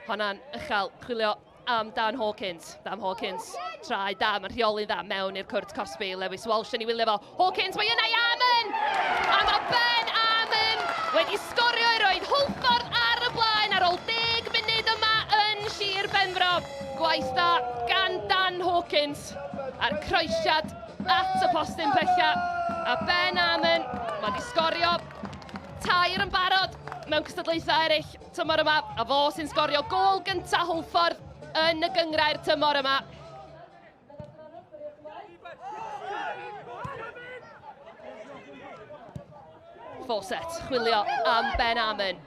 Honna'n uchel, chwilio am Dan Hawkins. Dan Hawkins, trai da, mae'n rheoli'n dda mewn i'r cwrt cosbi. Lewis Walsh yn ei wylio fo. Hawkins, mae yna i Amon! A mae Ben Amon wedi sgorio i roed Hwlffordd ar y blaen ar ôl 10 munud yma yn Sir Benfro. Gwaith da gan Dan Hawkins a'r croesiad at y postyn pella. A Ben Amon, mae wedi sgorio tair yn barod mewn cystadlaethau eraill tymor yma, a fo sy'n sgorio gôl gyntaf Hwlffordd yn y gynghrair tymor yma. Fawcett, chwilio am Ben Amon.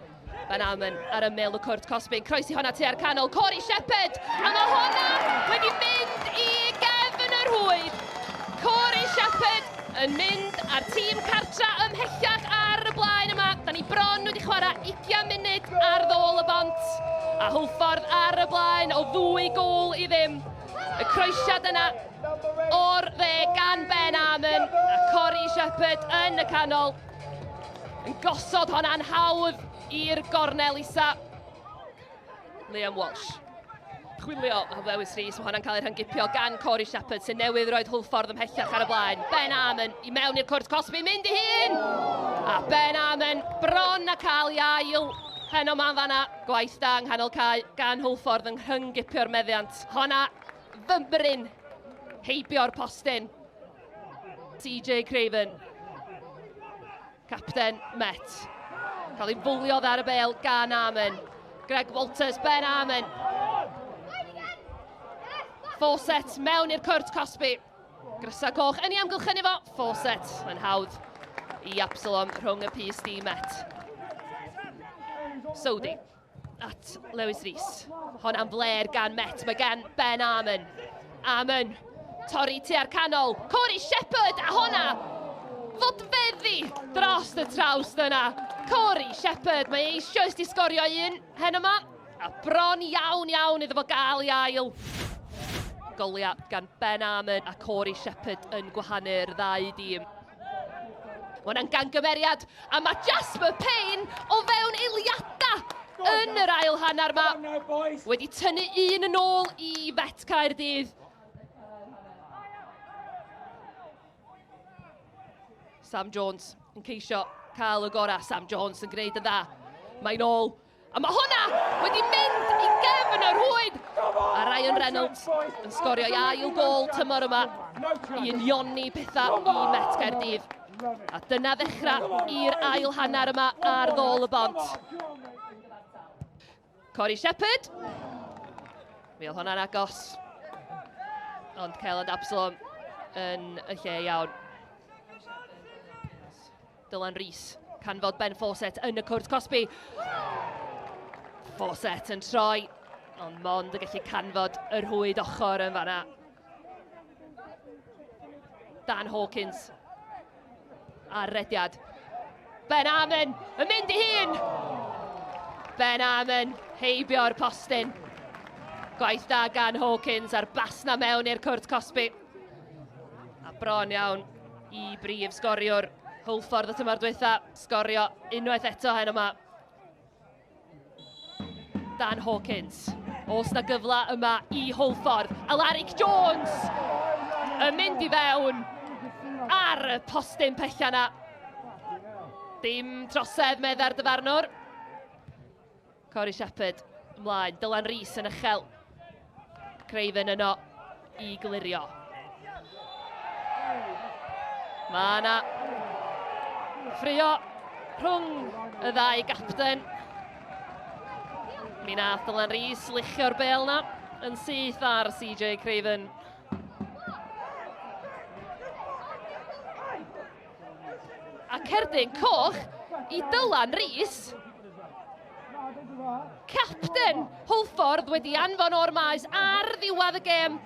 Ben Amon ar ymyl y cwrt cosbyn, croesi honna tua'r canol, Corey Shepherd, a mae honna wedi mynd i gefn y rhwyd. Corey Shepherd yn mynd â'r tîm cartra ymhellach ar y blaen yma. Da ni bron wedi chwarae 20 munud ar ddôl y bont. A Hwlffordd ar y blaen o ddwy gôl i ddim. Y croesiad yna o'r dde gan Ben Amon a Corey Shepherd yn y canol. Yn gosod honna'n hawdd i'r gornel isa. Liam Walsh. Chwilio am Lewis Rees, mae hwnna'n cael ei rhyngipio gan Corey Shepherd sy'n newydd roed Hwlffordd ymhellach ar y blaen. Ben Amon i mewn i'r cwrt cosbi, mynd i hun! A Ben Amon bron a cael ei ail heno ma'n fanna. Gwaith da yng nghanol cae gan Hwlffordd yn rhyngipio'r meddiant. Honna fymryn heibio'r postyn. CJ Craven. Capten Met. Cael ei fwlio ar y bel gan Amon. Greg Walters, Ben Amon. Fawcett mewn i'r cwrt cosbi. Grysa coch yn ei amgylchynu fo. Fawcett yn hawdd i Absalom rhwng y pys di Met. Sodi at Lewis Rees. Hon am fler gan Met. Mae gan Ben Amon. Amon torri tua'r canol. Corey Shepherd a honna fodfeddi dros y trawst yna. Corey Shepherd, mae eisoes di sgorio un hen yma. A bron iawn iawn iddo fo gael ei ail. Goliau gan Ben Amon a Corey Shepherd yn gwahanu'r ddau dîm. Mae hwnna'n gangymeriad, a mae Jasper Payne o fewn eiliadau yn yr ail hanner ma wedi tynnu un yn ôl i Fet Caerdydd. Sam Jones yn ceisio cael y gorau. Sam Jones yn gwneud yn dda. Mae'n ôl A mae hwnna wedi mynd i gefn y rhwyd! A Ryan Reynolds yn sgorio ei ail gol tymor yma i unioni pethau i Met Caerdydd. A dyna ddechrau i'r ail hanner yma ar ddôl y bont. Corey Shepherd. Mi oedd hwnna'n agos. Ond Celand Absalom yn y lle iawn. Dylan Rees, canfod Ben Fawcett yn y cwrt cosbi. Fawcett yn troi, ond mond yn gallu canfod y rhwyd ochr yn fanna. Dan Hawkins ar rediad. Ben Amon yn mynd i hun! Ben Amon heibio'r postyn. Gwaith da gan Hawkins a'r basna mewn i'r cwrt cosbi. A bron iawn i brif sgoriwr Hwlffordd y tymor dwytha, sgorio unwaith eto heno yma. Dan Hawkins. Os na gyfle yma i Hwlffordd. Alaric Jones yn mynd i fewn ar y postyn pella na. Dim trosedd meddai'r dyfarnwr. Corey Shepherd ymlaen, Dylan Rees yn uchel. Craven yno i glirio. Mae yna ffrio rhwng y ddau gapten. Mi nath Dylan Rees luchio'r bel na yn syth ar CJ Craven. A cerdyn coch i Dylan Rees. Capten Hwlffordd wedi anfon o'r maes ar ddiwedd y gêm.